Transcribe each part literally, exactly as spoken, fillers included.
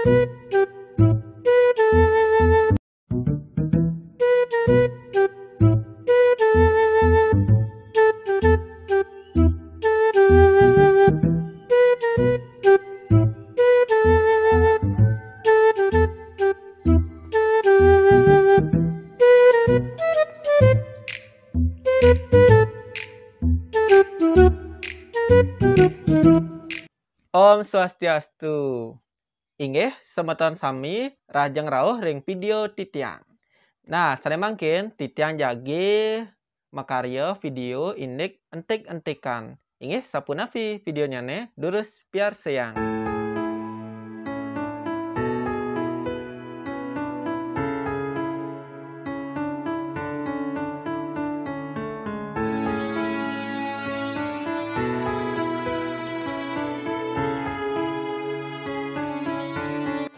Om Swastiastu. Inggih, semeton sami, rahajeng rauh ring video titiang. Nah, sané mangkin titiang jagi makarya video indik entik-entikan. Inggih, sapunapi videonyané, durus piarsayang.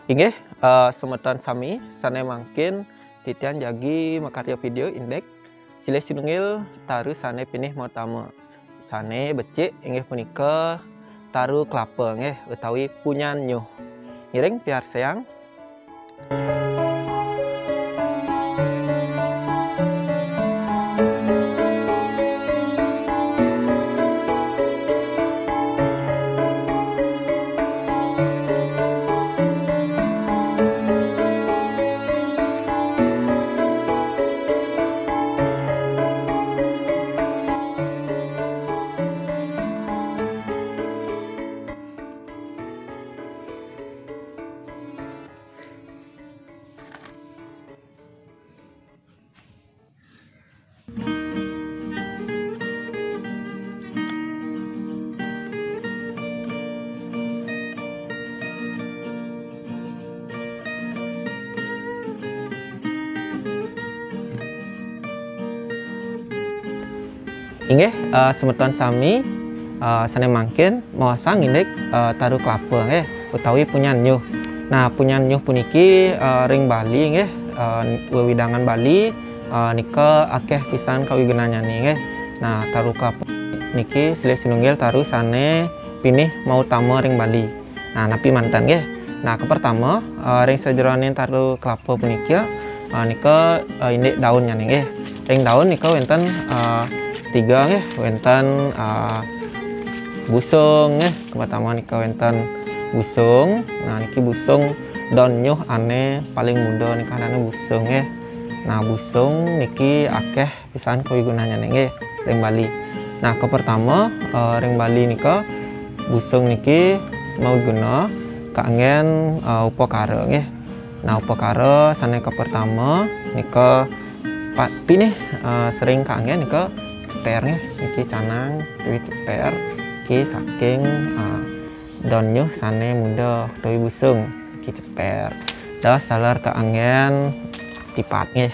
Inggih, eh, semeton sami, sané mangkin titiang jagi makarya video indik silih sinunggil taru sané pinih mautama. Sané becik inggih punika taru kelapa nggih, utawi punyan nyuh. Ngiring piarsayang. Inggih, eh, semeton sami, eh, sané mangkin maosang indik, eh, taru kelapa nggih, utawi punyan nyuh. Nah, punyan nyuh puniki, eh, ring Bali nggih, eh, wewidangan Bali, eh, nika akéh pisan kawigunannyané nggih. Nah, taru kelapa niki silih sinunggil taru sané pinih mautama ring Bali. Nah, napi manten nggih? Nah, kapertama, eh, ring sajeroning taru kelapa punika, eh, nika, eh, indik daunnyané nggih. Ring daun nika wénten, eh, tiga nggih, wénten, eh, busung nggih. Kapertama nika wénten busung. Nah, niki busung daun nyuh ané paling muda nika adané busung nggih. Nah, busung niki akéh pisan kawigunannyané nggih ring Bali. Nah, kapertama, eh, ring Bali nika busung niki mawiguna kaanggén, eh, upakara nggih. Nah, upakara sané kapertama nika pa-, pinih, eh, sering kaanggén nika cepér nggih. Niki canang utawi cepér niki saking, eh, daun nyuh sané muda utawi busung niki cepér. Dados taler kaanggén tipat nggih.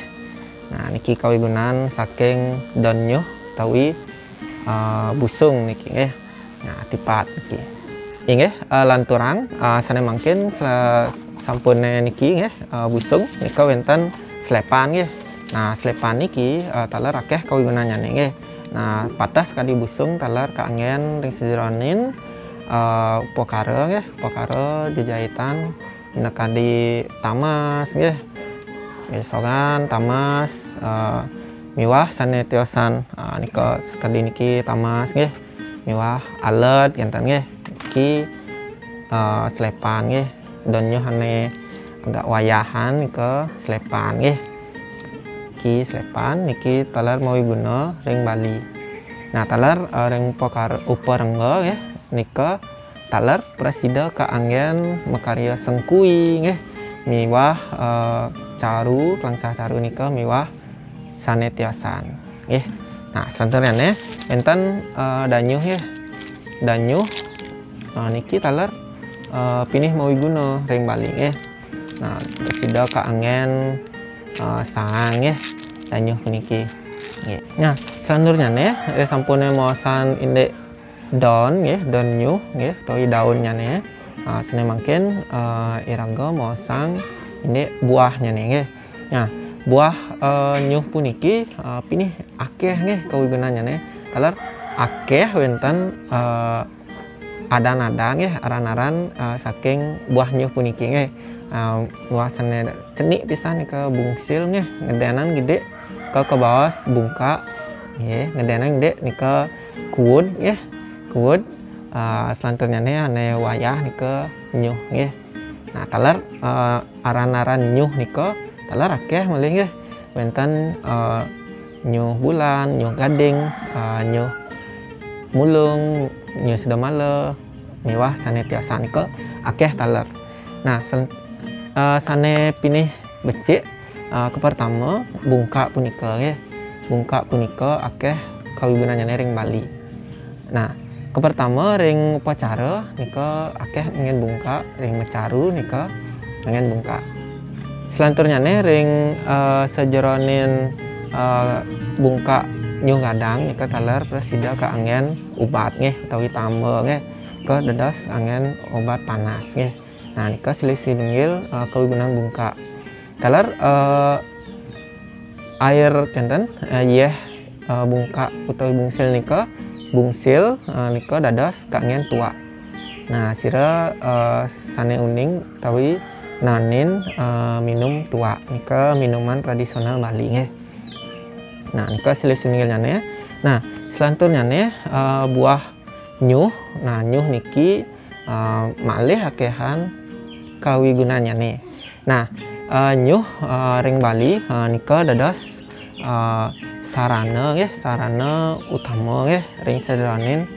Nah, niki kawigunan saking daun nyuh utawi, eh, busung niki nggih. Nah, tipat niki. Inggih, eh, lanturang, eh, sané mangkin sel-, sampuné niki nggih, eh, busung nika wénten slépan nggih. Nah, slépan niki, eh, taler akéh kawigunannyané nggih. Nah, pateh sakadi busung taler kaanggén ring sajeroning, eh, upakara nggih, upakara jejaitan minakadi tamas nggih. Nggih, sogan, tamas, eh, miwah sané tiosan, eh, nika sakadi niki tamas nggih. Miwah alet kénten nggih. Niki, eh, slépan nggih. Daun nyuh ané agak wayahan nika slépan nggih. Niki slépan niki taler mawiguna ring Bali. Nah, taler, eh, ring upakar-, uparengga nggih nika taler prasida kaanggén makarya sengkui nggih, miwah, eh, caru, klangsah caru nika miwah sané tiosan nggih. Nah, salanturnyané wénten, eh, danyuh nggih. Danyuh, eh, niki taler, eh, pinih mawiguna ring Bali nggih. Nah, prasida kaanggén, eh, saang nggih, danyuh puniki. Nggih. Nah, salanturnyané, eh, sampuné maosang indik daun nggih, daun nyuh nggih, utawi daunnyané. Ah, sané mangkin, eh, iraga maosang indik buahnyané nggih. Nah, buah, eh, nyuh puniki, eh, pinih akéh nggih kawigunannyané. Taler akéh wénten, eh, adan-adan nggih, aran-aran eh, saking buah nyuh puniki nggih. Eh, buah sané cenik pisan nika bungsil nggih, ngedénan gedé ka kabaos bungka nggih, ngedénan gedé nika kuud nggih. Kuud eh, selanturnyané ané wayah nika nyuh nggih. Nah, taler eh, aran-aran nyuh nika taler akéh malih nggih. Wénten eh, nyuh bulan, nyuh gading, eh, nyuh mulung, nyuh sedamala, miwah sané tiosan nika akéh taler. Nah, sel- eh, sané pinih becik eh, kapertama bungka punika nggih. Bungka punika akéh kawigunannyané ring Bali. Nah, kapertama ring upacara nika akéh anggén bungka, ring macaru nika anggén bungka. Selanturnyané ring eh, sajeroning eh, bungka nyuh gadang nika taler prasida kaanggén ubat nggih utawi tamba nggih. Nika dados anggén ubat panas nggih. Nah, nika silih sinunggil eh, kawigunan bungka. Taler eh, air kénten eh, yéh eh, bungka utawi bungsil nika, bungsil eh, nika dados kaanggén tuak. Nah, sira eh, sané uning utawi nanin eh, minum tuak nika minuman tradisional Bali nggih. Nah, nika silih sinunggilnyané. Nah, selanturnyané eh, buah nyuh. Nah, nyuh niki eh, malih akéhan kawigunannyané. Nah, eh, nyuh eh, ring Bali eh, nika dados eh, sarana nggih, sarana utama nggih ring sajeroning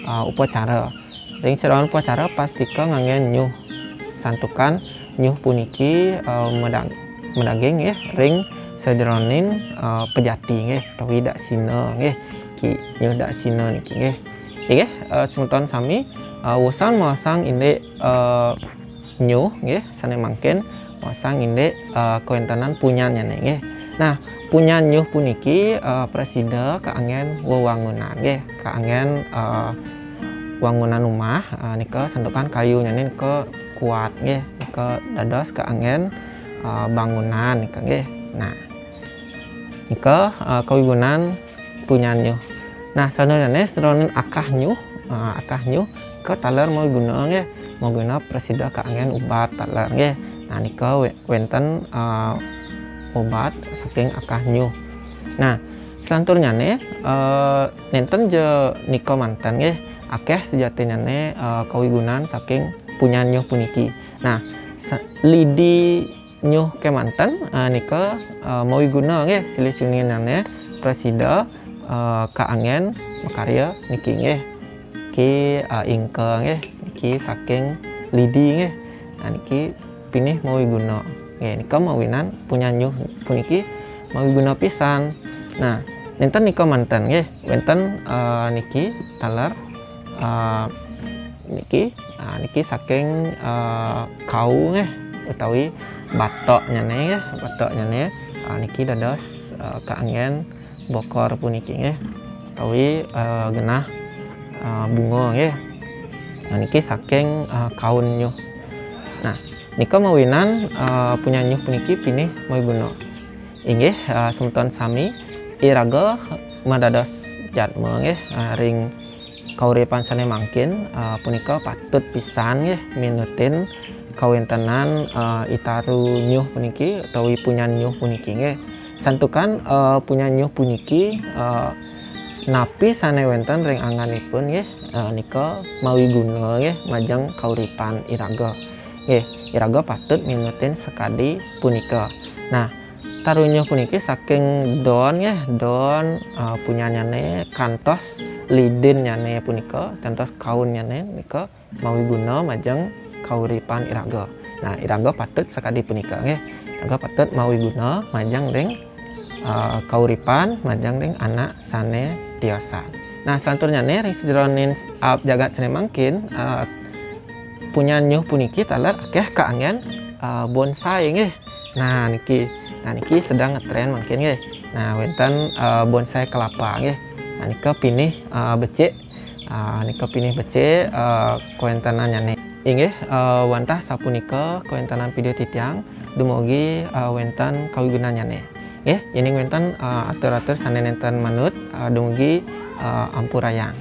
eh, upacara. Ring sajeroning upacara pastika nganggén nyuh. Santukan nyuh puniki eh, medag- madaging nggih ring sajeroning eh, pejati nggih utawi daksina nggih. Ki nyuh daksina niki nggih. Inggih, eh, semeton sami eh, wusan maosang indik eh, nyuh nggih, sané mangkin maosang indik eh, kawéntenan punyannyané nggih. Nah, punyan nyuh puniki eh, prasida kaanggén wewangunan nggih, kaanggén eh, wangunan umah eh, nika santukan kayunyané nika kuat nggih, nika dados kaanggén eh, bangunan nika nggih. Nah, nika eh, kawigunan punyan nyuh. Nah, salanturné sajeroning akah nyuh, eh, akah nyuh nika taler mawiguna nggih, mawiguna prasida kaanggén ubat taler nggih. Nah, nika wé- wénten eh, ubat saking akah nyuh. Nah, selanturnyané eh, nénten ja nika manten nggih, akéh sujatinnyané eh, kawigunan saking punyan nyuh puniki. Nah, sa- lidi nyuh kémanten eh, nika eh, mawiguna nggih, silih sinunggilnyané prasida eh, kaanggén makarya niki nggih. Ki eh, ingka nggih, niki saking lidi nggih. Nah, niki pinih mawiguna. Nggih, nika mawinan punyan nyuh puniki mawiguna pisan. Nah, nénten nika manten nggih, wénten eh, niki taler eh, niki ah, niki saking eh, kau nggih utawi batoknyané nggih, batoknyané ah, niki dados eh, kaanggén bokor puniki nggih utawi eh, genah eh, bunga nggih. Nah, niki saking eh, kaun nyuh. Nah, nika mawinan eh, punyan nyuh puniki pinih mawiguna. Inggih eh, semeton sami, iraga madados jadma nggih eh, ring kauripan sané mangkin eh, punika patut pisan nggih minutin kawéntenan eh, itaru nyuh puniki utawi punyan nyuh puniki nggih. Santukan eh, punyan nyuh puniki eh, napi sané wénten ring angganipun nggih eh, nika mawiguna nggih majeng kauripan iraga. Nggih, iraga patut minutin sakadi punika. Nah, taru nyuh puniki saking don nggih, don eh, punyannyané kantos lidinnyané punika, kantos kaunnyané nika mawiguna majeng kauripan iraga. Nah, iraga patut sakadi punika nggih. Iraga patut mawiguna majeng ring eh, kauripan majeng ring anak sané tiosan. Nah, selanturnyané ring sajeroning eh, jagat sané mangkin eh, punyan nyuh puniki taler akéh kaanggén eh, bonsai nggih. Nah, niki. Nah, niki sedang ngetrén mangkin nggih. Nah, wénten eh, bonsai kelapa nggih. Nah, nika pinih eh, becik. Ah, nika pinih becik eh, kawéntenannyané. Inggih, eh, wantah sapunika kawéntenan video titiang dumugi eh, wénten kawigunannyané. Nggih, yéning wénten eh, atur-atur sané nénten manut eh, dumugi eh, ampurayang.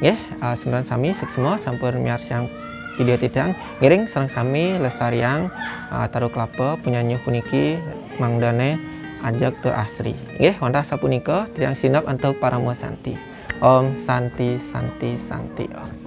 Nggih, eh, semeton sami suksma sampun miarsang video titiang. Ngiring sareng sami lestariang, eh, Tari Klapa, punyanyuh puniki mangdane ajeg tur asri. Nggih, wantah sapunika titiang sineb antuk parama santi. Om Santi, Santi, Santi, Om.